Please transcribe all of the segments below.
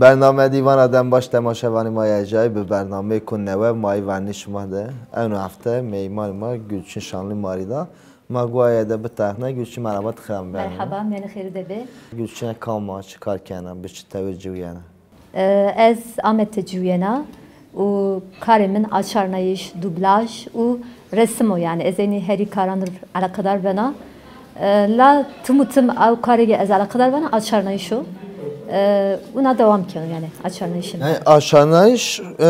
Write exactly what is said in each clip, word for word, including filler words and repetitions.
Bername dîwana dem baş temaşevanê ma yê erjayî, bi bernameyêko newe ma yê vernî şima de. Eno hefte meymanê ma Gulçin Şanlî ma rê da. Ma guaye de bitexne. Gulçin, merhaba, ti xêr amê. Merhaba, mîyanê xêrî de bê. Gulçine kam a, çi kar kena, bi çi tewir ciwîyena? E, ez Amed de ciwîyena û karê min açarnayîş, dublaj û resim o, yanî ez eynî herî karan rê eleqedar bena. E, la tim û tim ew karê ke ez eleqedar bena açarnayîş o. E, wina dewam keno, yanî açarnayîşê mi. Yanî açarnayîş, e,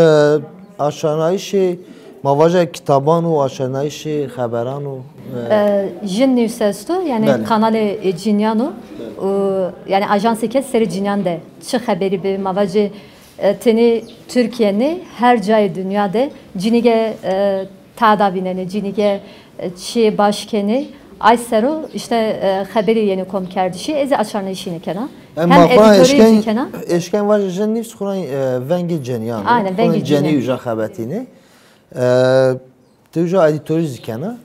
açarnayîşê, ma vaje, kitaban û açarnayîşê xeberan û, e, E, Jin News esto, yanî Belê. kanalê, e, cinîyan o. Belê. Û, yanî ajansê ke serê cinîyan de çi xeberî bi, ma vajê, e, tenê Tirkîye nê, her cayê dinya de cinî ke, e, tada vînenê, cinî ke, e, çîyê baş kenê, ay ser o îşte, e, xeberî yenê komkerdişî, ez zî açarnayîşîne kena. Yanî hem ma xo ra edîtorî eşken, zî kena. Eşken vajê Jin News xo ra, e, vengê cinîyan o. Aynen, vengê cinîyan. Xo ra cinî uca xebetînê. E, Ti uca edîtorî zî kena?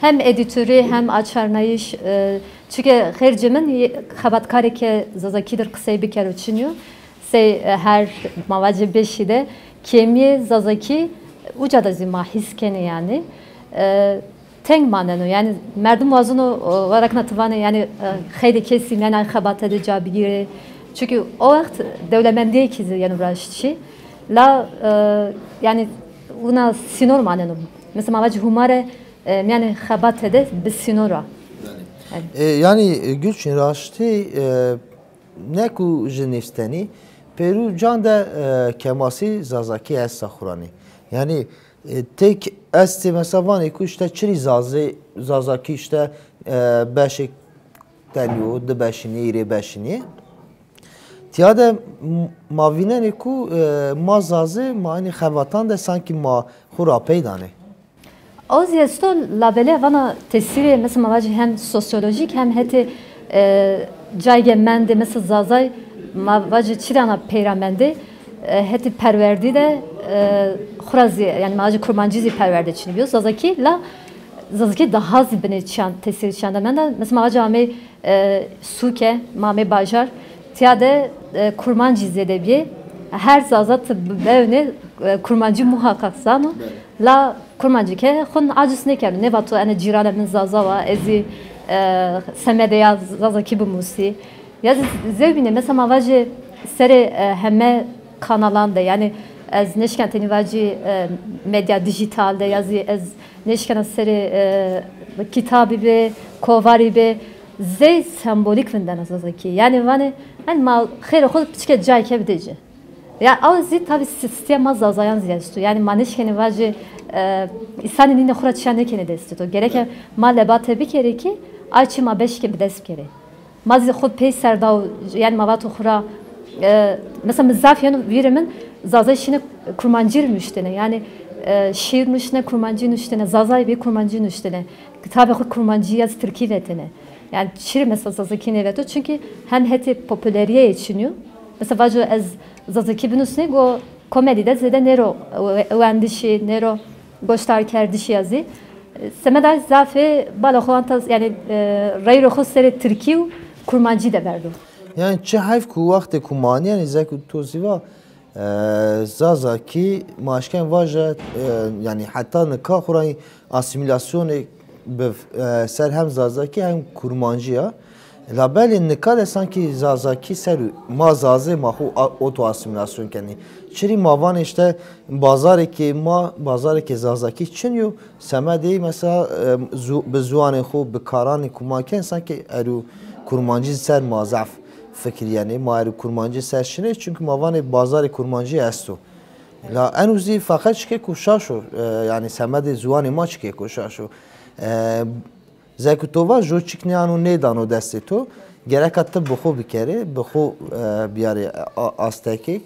Hem edîtorî hem açarnayîş, e, çike xêrcê min yê-, xebatkarê ke zazakî dir qisey bikero çin yo. Sey, e, her ma vacê beşî de kêmîyê zazakî uca de zî ma hîs kenê yanî. E, teng maneno. Yanî merdim wazeno, e, wexta kena ti vanê yanî, e, xeylê kesî nênay xebate de ca bigîrê. Çunkî o wext dewlemendîye kî zî yeno raştişî. La, e, yanî wina sînor maneno. Mesela ma vacî hûmare, e, mîyanê xebate de bi sînor a. Belê. E, yanî, e, Gulçin, raştî, e, ne ku Jin News tenî, pêrû can de, e, kemasî zazakî esta xo ra nê. Yanî, e, têk estê mesela vanê ku îşte çirî zazê, zazakî îşte, e, beşêk tenî yo, di beşî nê, hîrê beşî nê. Tîya de m-, ma vînenê ku, e, ma zazê, ma enê xebatan de sankî ma xo rapey danê. O zî esto, labelê vana tesîrê, mesela ma vacî hem sosyolojîk hem hetê, e, cayê ke mendê, mesela zazay ma vacî çî de ana peyra mendê, e, hetê perwerdî de, e, xo ra zî, yanî ma vacî kurmancî zî perwerde çinî bîyo. Zazakî la, zazakî daha zî binê çîyan, tesîrê çîyan de menda. Mesela ma vacî amey e, sûke, ma amê bajar, tîya de, e, kurmancî zêde bîyê. Her zaza ti bi-, bewnê, e, kurmancî muhaqaq zano. Belê. La kurmancî ke xo aciz nêkeno. Nêvato ene cîranê min zaza wa, ez zî, e, semedê ya zazakî bimusî. Ya zî zewbîne, mesela ma vajê serê, e, heme kanalan de, yanî ez nêşken tenî vacî, e, medya dîjîtal de, ya zî ez nêşkena serê, e, kitabî bê, kovarî bê, zey sembolîk vindena zazakî. Yanî vanê, hanî ma xêrê xo piçike cayê ke bidê ci. Ya aw zî tabî sîstema zazayan zî esto. Yanî ma nêşkenê vajê, e, însanî nînê xo ra çîya nêkenê destê to. Gereke ma lebate bikerê kî ay çî ma beşî ke bi dest bikerê. Ma zî xo pey ser da û, yanî ma vato xo ra, e, mesela mi zaf yeno vîrê min zazay şîne kurmancî rê nuştene. Yanî, e, şîîr nuştene, kurmancî nuştene, zazay bê kurmancî nuştene. Kitabê xo kurmancî ya zî tirkî vetene. Yanî çirê mesela zazakî nêveto, çunkî hem hetê populerîyeyê çinî yo. Mesela vaco ez zazakî binusnê, go komedî de zêde nêro we-, wendişî, nêro goşdarkerdişî ya zî. Semeda zafê bala xo anta, yanî, e, reyro xo serê tirkî û kurmancî de berdo. Yanî çi heyf ku wextê ku ma anî, yanî zek û to zî va, e, zazakî ma eşken vaje, e, yanî heta nika xo ra asîmîlasyonê bi, e, ser hem zazakî hem kurmancî ya. Labelê nika de sankî zazakî ser û ma zazê ma xo a-, oto asîmîlasyon kenê. Çirî ma vanê îşte bazarêkê ma, bazarêkê zazakî çin yo, semedê mesela, e, zu-, bi ziwanê xo, bi karanê ku ma ken, sankî erû kurmancî ser ma zaf fikirîyenê. Ma erû kurmancî ser şinê, çunkî ma vanê bazarê kurmancî esto. La eno zî feqet çikê ku şaş o, e, yanî semedê ziwanê ma çikê ku şaş o. E, Zek û to va, jo çik nêano nêdano destê to, gereka ti bi xo bikerê, bi xo, e, biyarê a-, astekêk.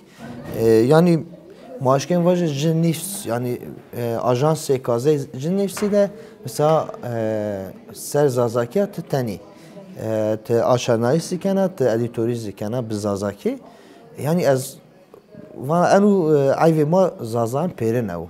E, yanî ma eşkên vajê Jin News, yanî, e, ajansê kazey Jin Newsî de mesela, e, ser zazakîya ti tenî. E, ti aşanayîş zî kena, ti edîtorî zî kena bi zazakî. Yanî ez Vana eno, e, eyvê ma zazan pêrin ew.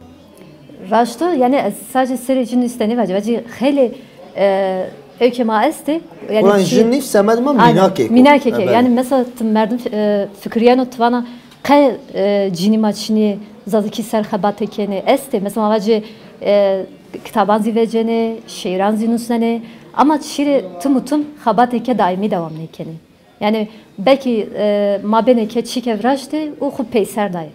Raşt o, yanî ez sadece serê Jin News de nêvacî, vacî xeylê, e, ewkê ma estê. Yanî Ulan çi Jin News semed ma Aynen. mînakêk o. Mînakêk e. Evet. Yanî mesela ti merdim, e, fikirîyeno ti vana qe, e, cinî ma çinî zazakî ser xebate kenê estê. Mesela ma vacê, e, kitaban zî vecenê, şîîran zî nusnenê. Ama çîrê tim û tim xebatê ke daîmî dewam nêkenê. Yanî belkî, e, mabênê ke çîke viraştê û xwu peyser dayê.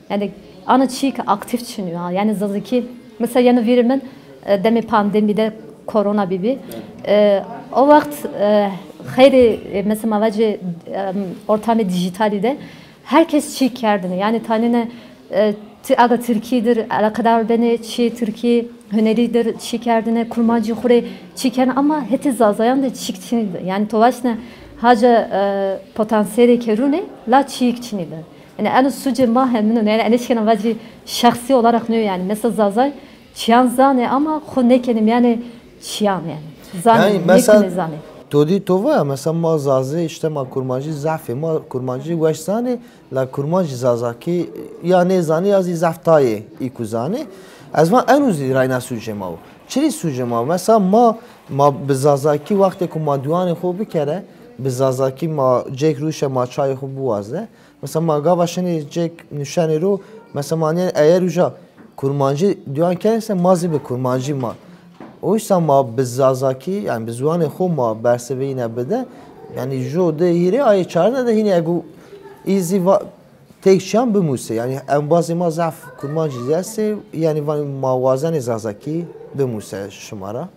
Yanî ana çîyêke aktîf çinî yo ha. Yanî zazakî, mesela yeno vîrê min, e, demê pandemî de korona bîbî. E, o wext, e, xeyrê, e, mesela ma vacê, e, ortamê dîjîtalî de her kes çî kerdêne. Yanî tanêne, e, ti-, aga tirkî dir eleqedar benê, çîyê tirkî, hunerî dir çî kerdêne, kurmancî xwu rê çî kerdêne ama hetê zazayan de çîk çinî bi. Yanî to vaştêne haca, e, potansiyelê ke rûnê, la çîyêk çinî bi. Yanî eno sucê ma hemînon o. Yanî ene eşkena vacî şexsî olarak nîyo yanî. Mesela zazay çîyan zanê ama xwu nêkenê mîyanê çîyan yanî. Zanê, yanî mesela nêkunê zanê. To dî to va ya, mesela ma zazê, îşte ma kurmancî zaf ê, ma kurmancî weş zanê, la kurmancî zazakî ya nêzanê ya zî zaf tayê î ku zanê. Ez van eno zî reyna sucê ma wo. Çirî sucê ma wo? Mesela ma, ma bi zazakî wextê ku ma diwanê xwu bikere, bi zazakî ma cêk rûşe ma çayê xwu biwazde. Mesela ma gava şinê cêk nuşenê ro, mesela ma nîyên eyer uca kurmancî diwan kenê se ma zî bi kurmancî ma. Oysa ma bi zazakî, yanî bi ziwanê xwu ma bersivê îne bide. Yanî jo di hîrê ayê çarine de hînî egu î zî va-, têk çîyan bimusê. Yanî embazê ma zaf kurmancî zî estê, yanî vanê ma wazenê zazakî bimusê şima ra.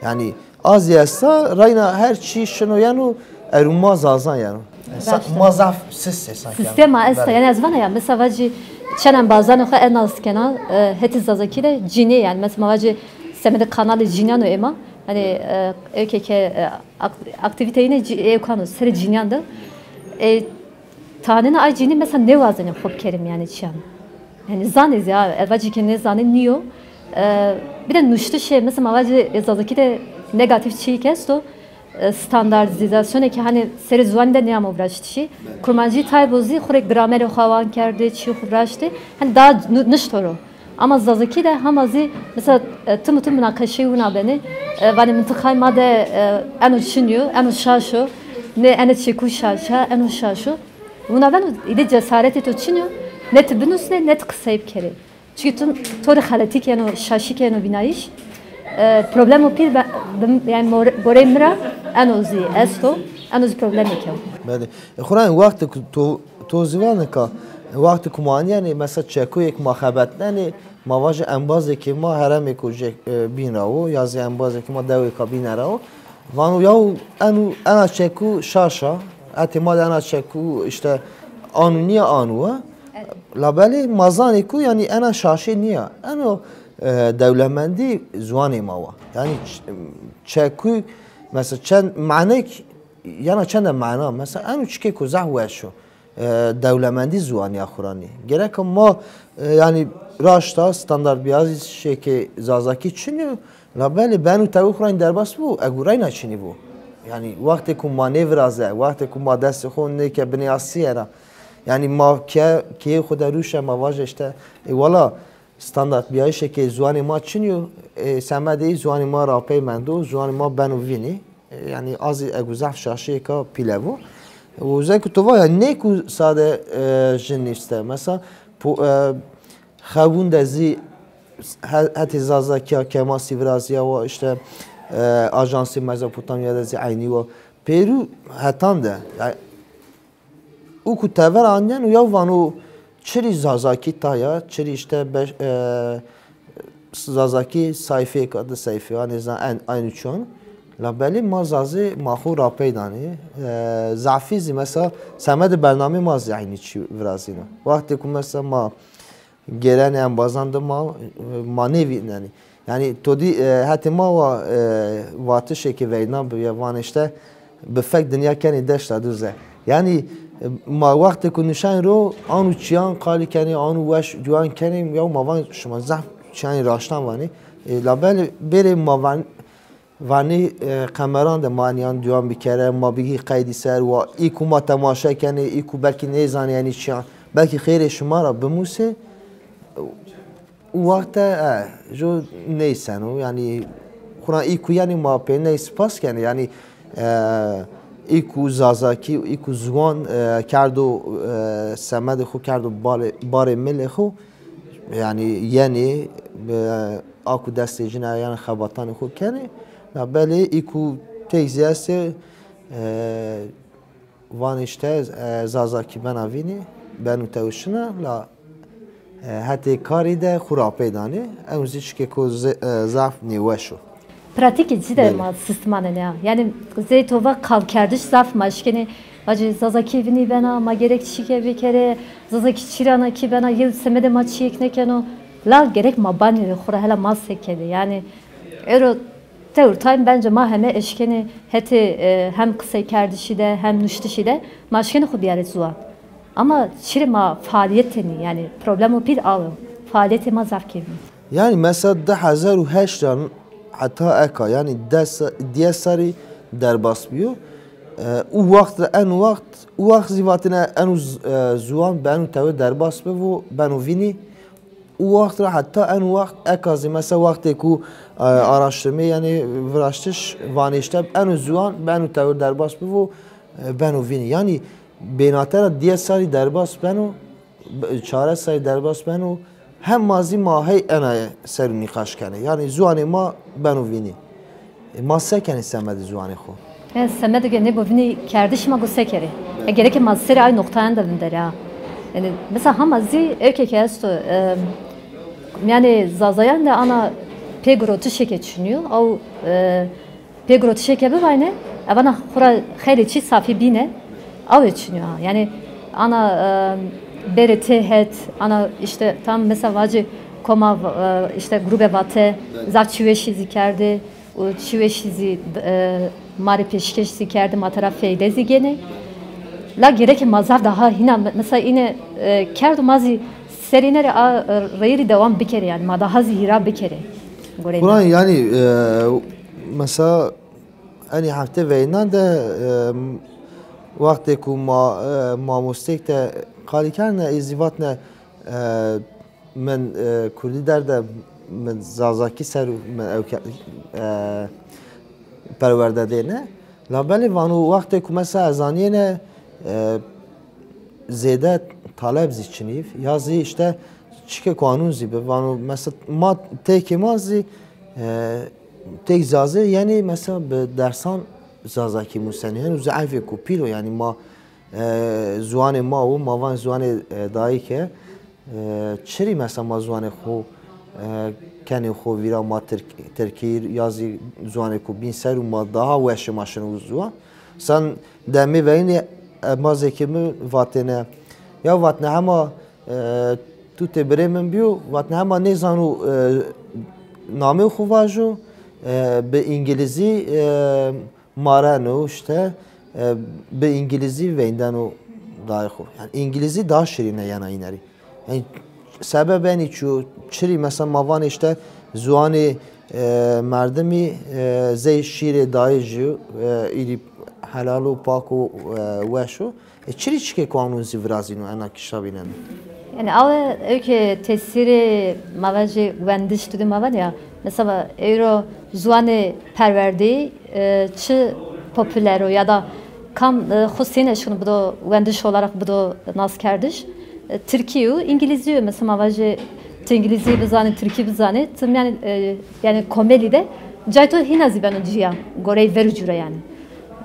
Yanî a zî esta, reyna her çî şino yeno, erû ma zazan yeno. Sa-, raşt a. Ma zaf sist ê sanki. Sîstema esta, belê. Yanî ez vana ya, mesela vacî çend embazanê xwu ez nas kena, e, hetê zazakî de cinî yanî. Mesela ma vacî semedê kanalê cinîyan o ê ma. Yanî, e, ewkê ke, e, ak-, aktîvîteyîne cî-, ê kan o, serê cinîyan de. E, Tanêna ay cinî mesela nêwazenê xo bikerê mîyanê çîyan. Yanî zanê zî ha, ez vacî ke nêzanê nîyo. E, bir de nuştişê, mesela ma vacê, e, zazakî de negatîf çîyêk esto, e, standardîzasyonê ke hanî serê ziwanî de nêamo viraştişî. Kurmancî taybo zî xwu rê gramerê xo awan kerdê, çîyê xo viraştê. Hanî daha nu-, nişto ro. Ama zazakî de hema zî mesela, e, tim û tim munaqeşeyê wina benê. E, vanê mintiqayê ma de, e, eno çinî yo, eno şaş o. Nê ene çekû şaş a, eno şaş o. Wina beno, îdî cesaretê to çinî yo, ne ti binusnê, ne ti qisey bikerê. Çunkî tu, to rê xeletî keno, şaşî keno vînayîş. E, problemo pîl be-, bi-, yanî more-, goreyê mi ra eno zî esto, eno zî problemêk o. Belê. E, xwura wextê ku to, to zî va nika, wextê ku ma anîyenê, mesela çekuyêk ma xebetnenê, ma vajê embazêkê ma herêmêko jê, e, bîn ra wo, ya zî embazêkê ma dewêka bîne ra wo. Vano yaw eno, ena çeku şaş a, hetê ma de ena çeku îşte anu nîya anu wa. Labelê ma zanê ku yanî ena şaşê nîya. Eno, e, dewlemendî ziwanê ma wa. Yanî ç-, çeku mesela çend manek, yana çende mana. Mesela eno çikêko zaf weş o. E, dewlemendî ziwanîya xwu ra nî. Gereka ma, e, yanî raşt a standartbîyazî şêkê zazakî çinî yo. Labelê beno tewê xwu ra nî derbas bo, egu reyna çinî bo. Yanî wextê ku ma nêviraze, wextê ku ma destê xwu nêke binê asîye ra. Yanî ma ke-, keyê xwu de rûşe ma vaje îşte, e, wela standartbîyayîşê ke ziwanê ma çinî yo, e, semedê î ziwanê ma rapey mendo, ziwanê ma beno vînî. E, yanî a zî egu zaf şaşîyêka pîle bo. Û zey ku to va ya nê ku sade, e, jin nîvste. Mesela, po-, e, xebûn de zî he-, hetê zazakîya kemasî virazîya wa, îşte, e, ajansê Mezopotamya de zî eynî wa. Pêrû hetan de, yanî, û ku tever anîyen û ya vano çirî zazakî taya, çirî îşte beş, e, zazakî sayfeyêka, di sayfeya, nêzan en, eynî çon. Labelê ma zazê ma xwu rapey danê. E, zafî zî mesela semedê bernameyê ma zî eynî çî virazîno. Wextê ku mesela ma gêrenê embazan de ma, ma nêvînenê. Yanî to dî, e, hetê ma wa, e, vatişêkê veyna bi ya vanê îşte bi fek dinya kenê deşta duze. Yanî, e, ma wextê ku nişenê ro anu çîyan qalî kenê, anu weş diwan kenê, ya ma van şima zaf çîyanê raştan vanê. E, labelê bêrê ma van-, Vanê, e, qemeran de ma nîyan dîwan bikere, ma bigî qeydî ser, wa î ku ma temaşe kenê, î ku belkî nêzanê yanî çîyan, belkî xêrê şima ra bimusê. Û wexte, e, jo nêseno, yanî xwura î ku yanî ma pê ney spas kenê, yanî, e, Î ku zazakî, î ku ziwan, e, kerdo, e, semedê xo kerdo barê, barê milê xo, yanî yenê, e, a ku destê cina yanî xebatanê xo kenê. Na belê î ku tey zî estê, e, vanê îşte, e, zazakî bena vînî, beno tewşina, la E, hetê karî de xwu ra pey danê. Ew zî çikêko ze-, e, zaf nêweş o. Pratîkê ci de ma sist manenê ya. Yanî zey to va qalkerdiş zaf ma eşkenê. Vacê zazakî vinî bena, ma gerek çîke bikerê, zazakî çîrana kî bena, yew semedê ma çîyêk nêkeno. La gerek ma banî rê xwu ra hela ma se kenê. Yanî ero tewr taym bence ma heme eşkenê hetê, e, hem qiseykerdişî de hem nuştişî de ma eşkenê xwu biyarê ziwan. Ama çirê ma faaliyetê nî, yanî problemo pîl aw o. Faaliyetê ma zaf kêmî. Yanî mesela di hezar û heşt ra heta eka, yanî des, diyes sarî derbas bîyo. E, û wext ra eno wext, û wext zî vatêne eno z-, e, ziwan bi eno tewir derbas bivo, beno vînî. Û wext ra heta eno wext eka zî mesela wextê ku, e, araştirme yanî viraştiş vanê îşte eno ziwan bi eno tewir derbas bivo, e, beno vînî. Yanî bênate ra diyes sarî derbas beno, b-, çares sarî derbas beno, hema zî ma hey ena ser nîqaş kenê. Yanî ziwanê ma beno vînî. E, ma se kenê semedê ziwanê xo? E, semedê ke nêbo vînî kerdiş ma go se kerê? E, gereke ma serê ay noqtayan de vinderê ha. Yanî mesela hama zî ewkê ke esto, e, mîyanê zazayan de ana pêgirotişê ke çinîyo, aw, e, pêgirotişê ke bivayne, evana xwu ra xeylê çî safî bîne, awe çinî yo ha. Yanî ana, e, berê têhet, ana îşte tam mesela vacê koma, e, îşte grûbe Vate, zaf çî weşî zî kerdê û çî weşî zî, e, ma rê pêşkêş zî kerdê, ma tera feyde zî gênê. La gereke ma zaf daha hîna me-, mesela îne, e, kerdo ma zî serê îne rê a, e, reyirî dewam bikerê, yanî ma daha zî hîra bikerê. Goreyê mi. Quran yanî, e, mesela enî hefte veynan de, e, wextê ku ma, e, mamosteyêk de qalî kerdne, ê zî vatne, e, min, e, kurdî derde, min zazakî ser û min ewke, e, perwerde dêne. Labelê vano wextê ku mesela ez zanîyêne, e, zêde taleb zî çinîv, ya zî îşte çikê qanûn zî bi. Vano mesela ma têkê ma zî, e, têk zazê yenê mesela bi dersan zazakî musenê. Heno zî eyvêko pîl o, yanî ma, e, ziwanê ma wo, ma van ziwanê, e, dayîke, e, çirî mesela ma ziwanê xo, e, kenê xo vîra ma tirk-, tirkî ya zî ziwanêko bîn ser û ma daha weşê ma şino ziwan. Sen demê veyînê, e, ma zêkê mi vatêne. Ya vatne hema, e, tu tê birê min bîyo, vatne hema nêzano, e, namê xo vajo, e, bi îngilîzî, e, mareno îşte, e, bi îngilîzî veyndeno dayê xo. Yanî îngilîzî daha şirîne yena înerî. Yanî sebeb enî çi yo, çirî mesela ma vanê îşte ziwanê, e, merdimî, e, zey şîrê dayê jî, e, îrî helal o, pak o, e, weş o. E, çirî çikê qanûn zî virazîno ena kişa vîneno? Yanî awe ewke tesîrê ma vajê wendiş tu de ma vanê ya. Mesela ewro ziwanê perwerdeyî, e, çi populer o ya da kam, e, xwu sêne şino bido wendiş olarak bido naskerdiş? E, tirkî yo, îngilîzî yo. Mesela ma vajê ti îngilîzî bizanê, tirkî bizanê, ti yanî, e, yanî komelî de cayê to hîna zî beno cîya, goreyê ver û cû ra yanî.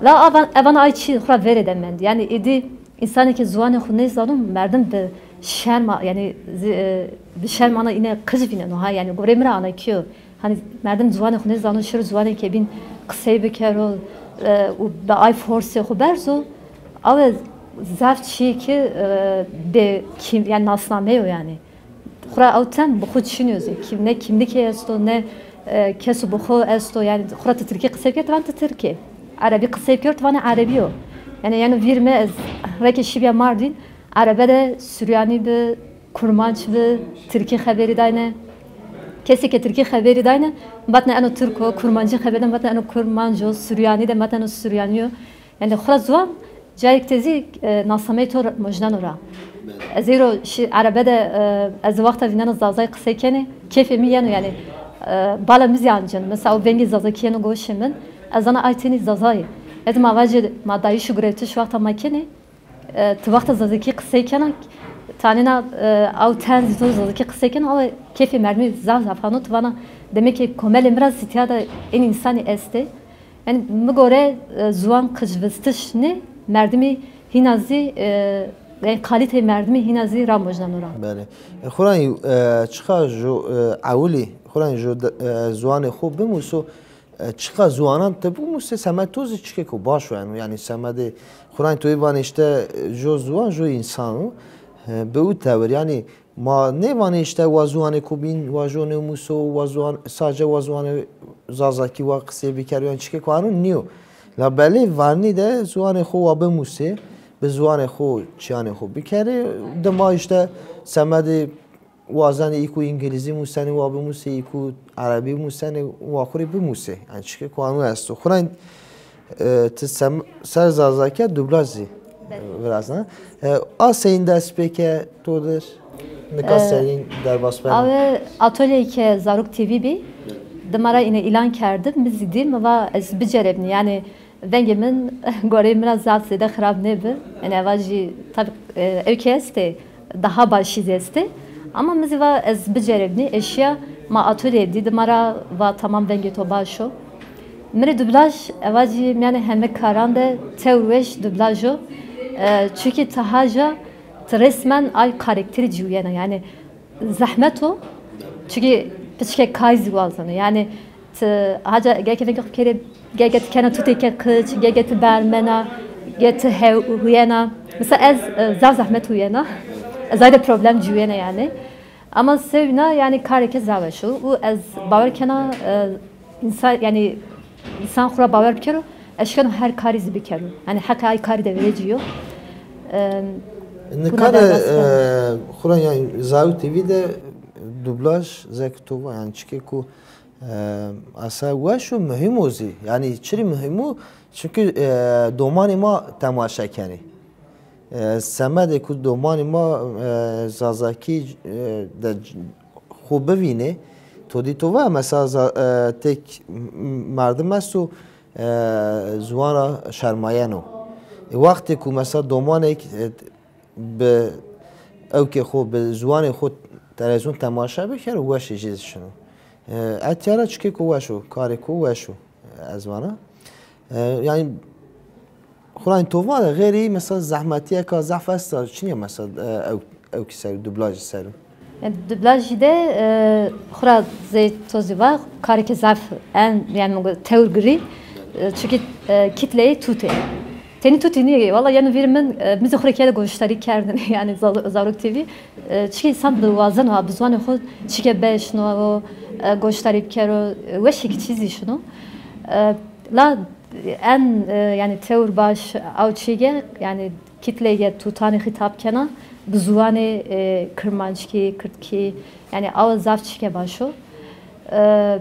La avan, evan ay çî xwu ra verê de mend. Yanî êdî însanê ke ziwanê xwu nêzano, merdim bi şerma, yanî zi-, e, bi şerm ana îne qij vîneno ha, yanî goreyê mi ra ana kî yo. Hanî merdim ziwanê xwu nêzano, şiro ziwanêkê bîn qisey bikero, e, û bi ay forsê xwu berzo, awe zaf çîyê ke, e, bê kîm-, yanî nasname yo yanî. Xwura ew tem bi xwu çin o zî. Kîm-, ne kîmlikê esto, ne, e, keso bi xwu esto. Yanî xwura ti tirkî qisey biker, ti van ti tirk ê. Erebî qisey biker, ti vanê erebî yo. Yanî, yanî vîr mi ez reke şîbîya Mardîn, erebe de suryanî bi, kurmanc bi, tirkî xeberî dayne. Kesê ke tirkî xeberî dayne, vatne eno tirk o, kurmancî xeberî dayne, vatne eno kurmanc o, suryanî de vatne eno suryanî yo. Yanî xwura ziwan cayêk de zî, e, nasnameyê to ra, mojneno ra. Ez êro şî erebe de, e, ez wexta vînena zazayî qisey kenê, kêfê mi yeno yanî, e, bala mi zî anceno. Mesela o vengê zazakî yeno goşê min, ez zana ay tenî zazayî. Ez ma vacê ma dayîş û girewtiş wexta ma kenê, e, ti wexta zazakî qisey kena, tanêna, e, aw ten zî to zazakî qisey kena, aw kêfê merdimî zaf zaf ano, ti vana demek ki komelê mi ra zî tîya de ên însanî estê. Yanî mi gore, e, ziwan qicvistiş nê, merdimî hîna zî, e, yanî kalîteyê merdimî hîna zî ramojneno ra. Belê. E, Xurayî, e, çiqa jo, e, ewilî, Xurayî jo de, e, ziwanê xo bimuso, e, çiqa ziwanan ti bimusê, semed to zî çikêko baş o eno. Yanî semedê Xurayî to ê vanê îşte, e, jo ziwan, jo însan o. E, bi û tewir, yanî ma nêvanê îşte wa ziwanêko bîn, wa jo nêmuso, wa ziwan, sace wa ziwanê zazakî wa qisê bikerê, yan çikêko ano nîyo. La belê vernî de ziwanê xo wa bimusê, bi ziwanê xo çîyanê xo bikerê. Dima îşte semedê wazenê î ku îngilîzî musenê wa bimusê, î ku erebî musenê wa xo rê bimusê. Yanî çikêko ano esto. Xurayî, e, ti sem-, ser zazakîya dublaj zî, e, virazna. E, a seyîn dest pê ke to dir? Nika, e, serîn derbas beno? Awe atölyeyê ke Zarok T V bî, dima ra îne îlan kerdi, mi zî dî, mi va ez biceribnî. Yanî vengê min goreyê mi ra zaf zêde xirab nêbi. Yanî eva jî tabî, e, ewkî estê, daha başî zî estê. Ama mi zî va ez biceribnî, eşîya ma atölyeyê dî, dima ra va tamam vengê to baş o. Mi rê dublaj, eva jî mîyanê heme karan de tewr weş dublaj o. E, çunkî ti haca, ti resmen ay karakterî ciwîyena. Yanî zehmet o. Çunkî piçike kay zî wazeno. Yanî ti haca geke vengê xo bikerê, geke ti kena tutê ke qic, geke ti bermena, geke ti hew-, huyena. Mesela ez, e, zaf zehmet huyena. Ez ay de problem ciwîyena yanî. Ama sewna yanî karê ke zaf weş o. Û ez bawer kena, e, însan, yanî însan xo ra bawer bikero, eşkeno her karî zî bikero. Yanî heqê ay karî de verê ci yo. E, nika de, e, xo ra yanî Zarok T V de dublaj zek to va, yanî çike ku, e, asa weş û muhîm o zî. Yanî çirî muhîm o? Çunkî, e, domanê ma temaşe kenê. E, semedê ku domanê ma, e, zazakî, e, de c-, xo bivînê, to dî to va mesela za-, e, têk m-, m-, merdim esto, e, ziwan ra şermayeno. E, wextê ku mesela domanêk, e, bi ewkê xo, bi ziwanê xo televîzyon temaşe bikero, weşê jê zî şino. E, etya ra çikêko weş o, karêko weş o, ez vana. E, yanî Xurayîn to va de xeyrî mesela zehmetîyeka zaf esta, çinîya mesela, e, ew, ewkî ser o, dublajî ser o? E, dublajî de, e, xura zey to zî va, karêke zaf en, yanî mi go tewr girî, e, çunkî, e, kitleyê tutê. Tenî tutî nîyê. Wala yanî vîr min, e, mi zî xo rê kerde goşdarî kerdin, yanî Zal-, Zarok T V. E, çike însan bi wazeno, ha, bi ziwanê xo çike beşno, e, goşdarî bikero, e, weşî ki çî zî şino. E, la en, e, yanî tewr baş aw çîge, yanî kitleyê tutanî xîtab kena, bi ziwanê, e, kirmanckî, kirdkî, yanî aw zaf çike baş o. E,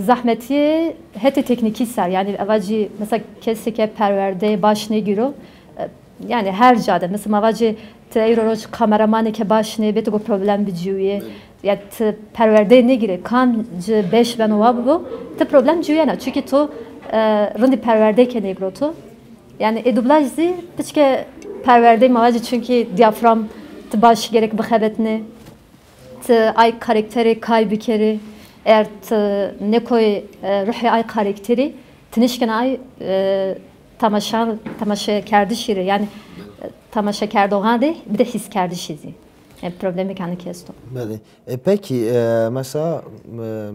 zehmetîyê hetê teknîkî ser, yanî eva jî mesela kesê ke perwerdeyê baş nêgîro, e, yanî her ca de, mesela ma vacê ti eyro roj kameramanê ke baş nêbê, ti go problem biciwîyê. Ya ti perwerdeyê nêgîrê, kam ci beş beno wa bibo, ti problem ciwîyena. Çunkî to, e, rindî perwerdeyê ke nêgîro to. Yanî ê dublaj zî piçike perwerdeyê ma vacê, çunkî diyafram ti baş gerek bixebetnê. Ti ay karakterê kay bikerî, eger ti nêkoyê, e, ruhê ay karakterî, ti nêşkena ay, e, temaşa-, temaşekerdişî rê, yanî, e, temaşekerdoxan rê, bir de hîskerdişî zî. E, problemêk anî kî esto. Belê. E, pekî, e, mesela, e,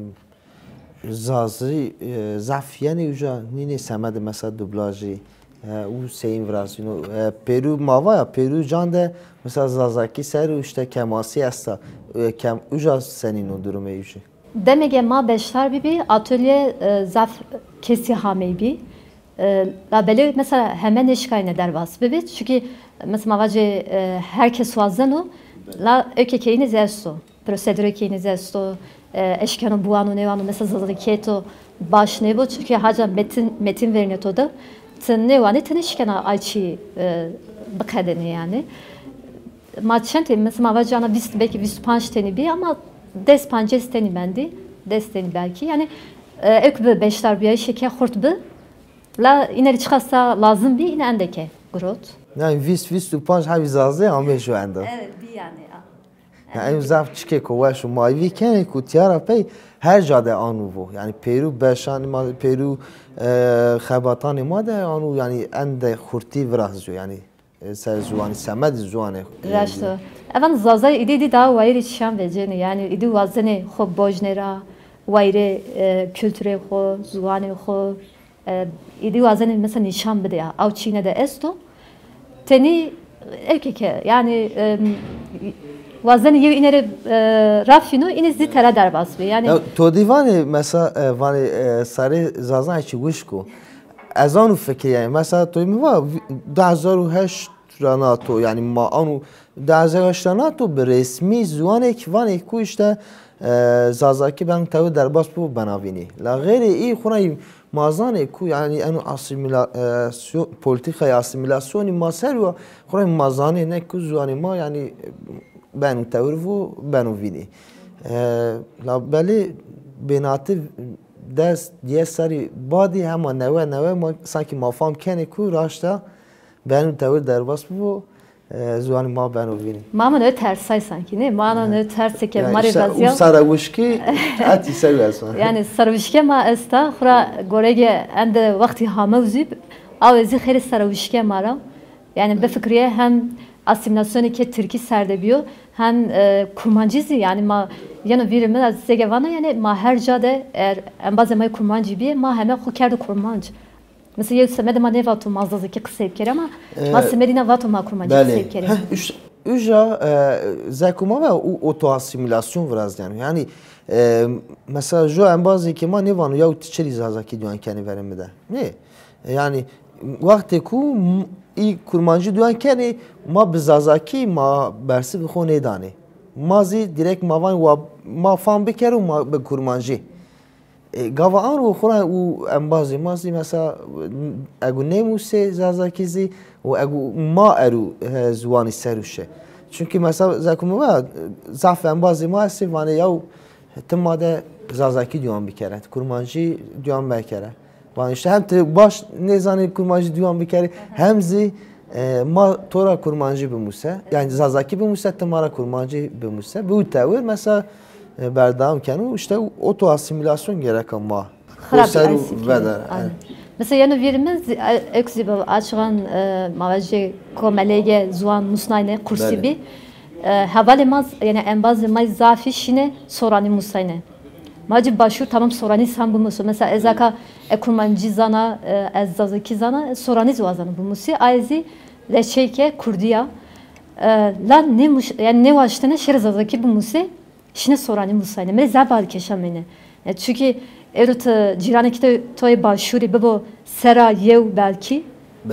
Zazî, e, zaf yenê uca nînê semedê mesela dublajî, e, û seyîn virazîno. E, pêrû ma va ya, pêrû can de mesela zazakî ser û îşte kemasî esta. E, kem, uca senîn o durumê ucî? Demege ma beşdar bibî, atolye, e, zaf kesî hameybî. E, labelê mesela heme nêşkayne derbas bibî. Çunkî mesela ma vacê, e, her kes wazeno, la ewkê keyîne zî esto. Prosedurê keyîne zî esto, e, eşkeno biwano nêwano, mesela zazakîye to baş nêbo, çunkî haca metin, metin vernîyo to de, ti nêwanê, ti nêşkena ay çî, e, biqedenê yanî. Ma çend tenî, mesela ma vacî ana vîst, belkî vîst û panc tenî bî ama des pancês tenî mendî, des tenî belkî. Yanî, e, ewk bi beşdarbîyayîşê ke xurt bi, La îne rê çiqasa lazim bî, îne endeke girot. Yani vîst, vîst û panc hebî Zazê amê ju enda. Evet, bî yani. Ya ew zaf çikêko weş û ma vî kenê ku tîya ra pey her ca de anû vo. Yani pêrû beşanê ma, pêrû e, xebatanê ma de anû yani ende xurtî virazîyo yani e, ser ziwanî, semedê ziwanê. Raşt o. Evan Zazay îdî îdî daha wayîrê çîyan vecênê. Yani îdî wazenê xo bojnê ra, wayîrê e, kulturê xo, ziwanê xo, e, îdî wazenê mesela nîşan bidê ya. Aw çîne de esto. Tenî ewkê ke yani e, wazenê yew îne rê e, rafîno, îne zî tera derbas bê. Yani Ya, to dî vanê mesela e, vanê e, sarê Zazan çi wişk o. Ez anû fikir yani. Mesela to mi va du hezar û heşt ra nato yani ma anû du hezar û heşt ra nato bi resmî ziwanêk vanê ku işte e, Zazakî ben tewir derbas bû bena vînî. La xeyrê î xurayî ma zanê ku yani eno asîmîlasyon, polîtîkaya asîmîlasyonî ma ser wa xurayî ma zanê ne ku ziwanê ma yani beno tewir vo, beno vînî. E, la belê bênatî des diyes serî badî hema newe newe ma sankî ma fam kenê ku raşta beno tewir derbas bibo, e, ziwanî ma beno vînî. Ma mi no tersay sankî, nê? Ma no tersê ke ma rê vazîya. Û serewişkî etî ser esma. Yani serewişke ma esta, xura gorege ende wextî hamew zî, awe zî xeyrê serewişke ma ra. Yani bifikirîye hem asîmîlasyonê ke tirkî ser de bîyo, hem e, kurmancî zî, yani ma yeno vîrê mi, ez zêge vana, yani ma her ca de eger embazê ma yê kurmancî bîyê, ma heme xo kerdo kurmanc. Mesela yew semedê ma nêvato ma zazakî qisey bikerê ama ma semedîna vato ma kurmancî qisey bikerê. Belê. Heh, üş- Uja e, zeko ma ve u otoasîmîlasyon virazîyeno. Yani e, mesela jo embazê ke ma nêvano yaw ti çirî zazakî dîwan kenê verê mi de. Nê? E, yani wextê ku m- î kurmancî dîwan kenê ma bi zazakî ma bersivê xo nêdanê. Ma zî dîrekt ma vanê wa ma fam bikero ma bi kurmancî. E, gava an û xura û embazê ma zî mesela egu nêmusê zazakî zî û egu ma erû e, ziwanî ser û şe. Çunkî mesela zeko mi va zaf embazê ma estê vanê yaw ti ma de zazakî dîwan bikere, kurmancî dîwan mekere. Vanê işte hem ti baş nêzanê kurmancî dîwan bikerê hem zî e, ma to ra kurmancî bimuse, yani zazakî bimuse, ti ma ra kurmancî bimuse. Bi û tewir mesela e, berdewam keno. İşte oto asîmîlasyon gereka ma. Xirab ser û veder. Mesela yeno vîrî mi ewk zî bi açigan e, ma vajê komelege ziwan musnayne, kursî bî. E, hevalê ma, yani embazê ma zafî şîne soranî musayne. Ma cî başûr tamam soranî san bimuso. Mesela ez aka e kurmancî zana, e, ez zazakî zana, e, soranî zî wazena bimusî. Aye zî leçeyke kurdî ya. E, la nêmuş-, yani nêwaştene şêrê zazakî bimusê, şîne soranî musayne. Mi rê zaf balkêş ameyne. E, çunkî êro ti cîranekê to yê başûrî bibo sera yew belkî,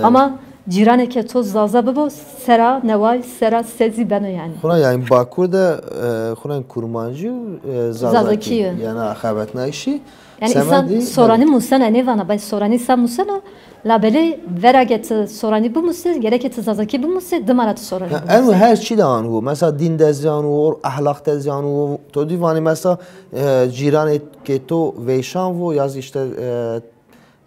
ama cîranekê to zaza bibo sera neway, sera sed zî beno yani. Xura yani Bakur de e, xura kurmancî û e, zazakî. Zazakî yo. Yani axebetnayîşî. Yani însan soranî musena, nêvana bay soranî sa musena, labelê vera ke ti soranî bimusî, gereke ti zazakî bimusî, dima ra ti soranî bimusî. Eno her çî de anû. Mesela dîn de zî anû, ehlaq de zî anû. To dî vanê mesela e, cîranê ke to veyşan vo ya zî işte e,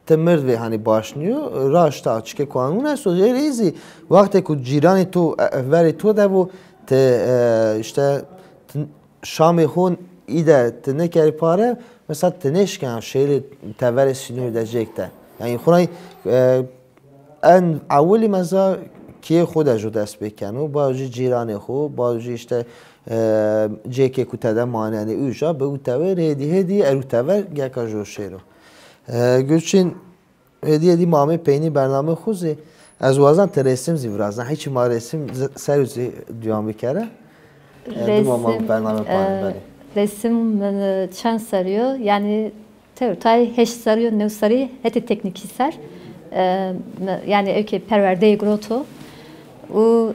ti mird vê hani baş nîyo, raşta çike ku anûn esto, ê rê zî wextê ku cîranê to e, verê to de vo ti e, işte ti şamê xo î de ti nêkerî pare, mesela ti nêşkena şêrê teverê sînorî de cêk de. Yani xunay e, en ewilî meza kîyê xo de ju dest pê keno, bajî cîranê xo, bajî işte e, cêkê ku tede manenê uca, bi û tever hêdî hêdî erû tever geka ju şêro. E, Gulçin, Hêdî hêdî ma amê peynî bername xo zî. Ez wazan ti resim zî virazna. Hîçî ma resim ser û zî dîwan bikere. Dima ma bername panî benê. Resim min çend serî yo? Yanî tewr tay heşt serî yo, new serî hetê teknîkî ser. Yanî ewkê perwerdeyê giroto. Û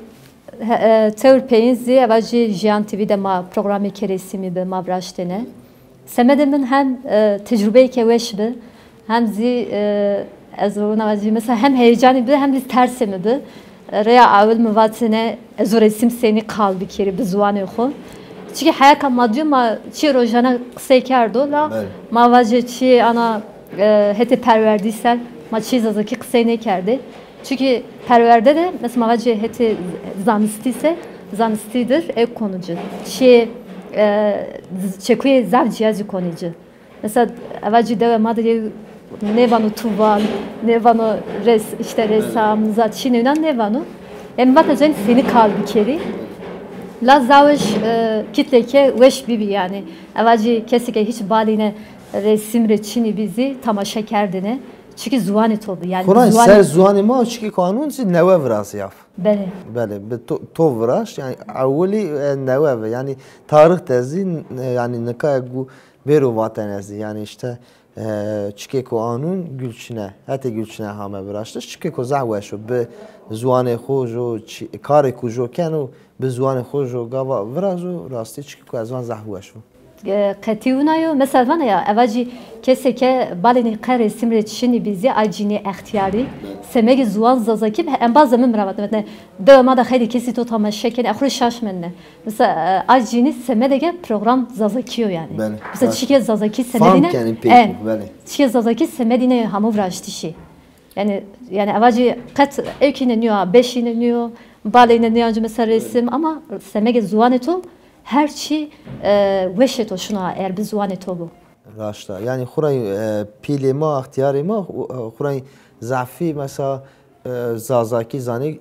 tewr peyin zî eva jî Jiyan T V de ma programêkê resîmî bi ma viraştêne. Semedê min hem e, tecrubeyêke weş bi, hem zî e, ez wina vajî, mesela hem heyecanî bi, hem zî tersê mi bi. E, Rêya ewil mi vatêne ez o resim senî qal bikerî bi ziwanê xo. Çike heyaka ma dîyo ma çîyê rojane qisey kerdo la ma vajê çîyê ana e, hetê perwerdî ser. Ma çî zazakî qisey nêkerdê. Çunkî perwerde de, mesela ma vacî hetê zanistî se, zanistî dir ê konu ci. Çîyê, e, z-, çekuyê zaf cîya zî konî ci. Mesela eva cî dewe ma de yê nêvano tuval, nêvano res-, işte resam, za çînê wina nêvano. Yanî vate cayîn senî kal bikerî. La zaweş, e, kitle ke weş bibî yanî. Eva cî kesê ke hîç balîne resim rê çinî bî zî tamaşe kerdêne. Çikî ziwanê to bi, yanî. Xora ziwanê ser ziwanê ma, çikî kanûn zî newe virazîyav. Belê. Belê, bi to, to viraşt, yanî ewilî, e, newe vi. Yanî tarîx de zî, e, yanî nika gu bêro vatene zî. Yanî işte, e, çikêko anûn Gulçine, hetê Gulçine hame viraştiş. Çikêko zaf weş o. Bi ziwanê xo jo, çi-, karê ku jo keno, bi ziwanê xo jo gava virazo, rastî çikêko ez van zaf weş o. E, qetî wina yo. Mesela vana ya, eva cî kesê ke balênî qe resim rê çinî bî zî, ay cînî extîyarî, semegê ziwan zazakî bi embazê mi mi ra vatene, vetene, dewe ma de xeylê kesî to tamaşe kenê, e, xwu rê şaş mendene. Mesela, e, ay cînî semedê ke program zazakî yo yanî. Belê, mesela, raşt. Çike zazakî semedî ne? Fam kenî pêk, e, belê. Çike zazakî semedî ne hamo viraştişî. Yanî, yanî eva cî qet ewkîne nîyo, beşîne nîyo, balêne nîyo, ancî mesela resim, ama semegê ziwanê to her çî, e, weşê to şino ha, eger bi ziwanê to bo. Raşt a. Yanî xurayî, e, pîlê ma, extîyarê ma, xu-, e, xurayî zafî mesela, e, zazakî zanî,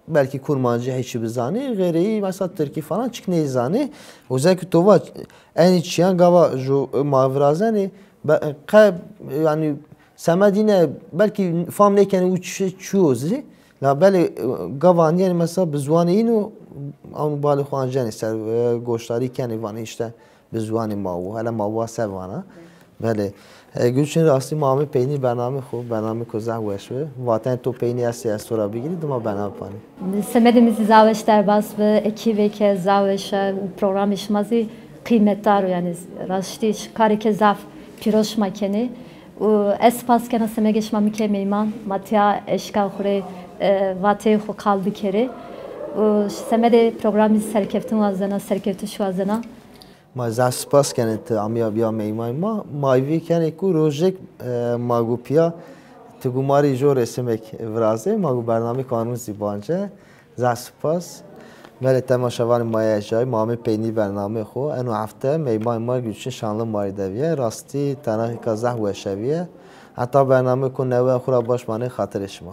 belkî kurmancî hîçî bizanî, xeyreyî mesela tirkî falan çik nêzanî. Özellikle to va enî çîyan gava ju ma virazenî, be-, qe, yanî, semedî ne, belkî fam nêkenî û çi, çi yo zî. La belê, e, gava anîyenî mesela bi ziwanê îno, anû balê xo ancenî ser, e, goşdarî kenî vanî işte bi ziwanê ma wo. Hele ma wa se vana. Belê. E, Gulçin, rastî ma amê peynî bernamê xo, bernamêko zaf weş bi. Vatenê to peynî estê ez to ra bigîrî, dima bername panî. Semedê mi zî zaf weş derbas bi, ekîbê ke zaf weş a û programê şima zî qîmetdar o, yanî rastî karê ke zaf pîroz şima kenê. Û ez spas kena semegê şima mi kê meyman, ma tîya eşka xwu rê, e, vateyê xwu qal bikerê. Û semedê programî serkeftin wazena, serkeftiş wazena. Ma zaf spas kenê ti amîya bîya meymanê ma. Ma hîvî kenê ku rojêk, e, ma gu pîya ti gu ma rê jo resimêk virazê, ma gu bernamêko anûn zî bance. Zaf spas. Belê temaşevanê ma yê ejayî, ma amê peynî bernameyê xo. Eno hefte meymanê ma Gulçin Şanlı ma rê de bîye. Rastî tenaqêka zaf weşe bîye. Heta bernameyêko newe xwu ra baş manê, xatirê şima.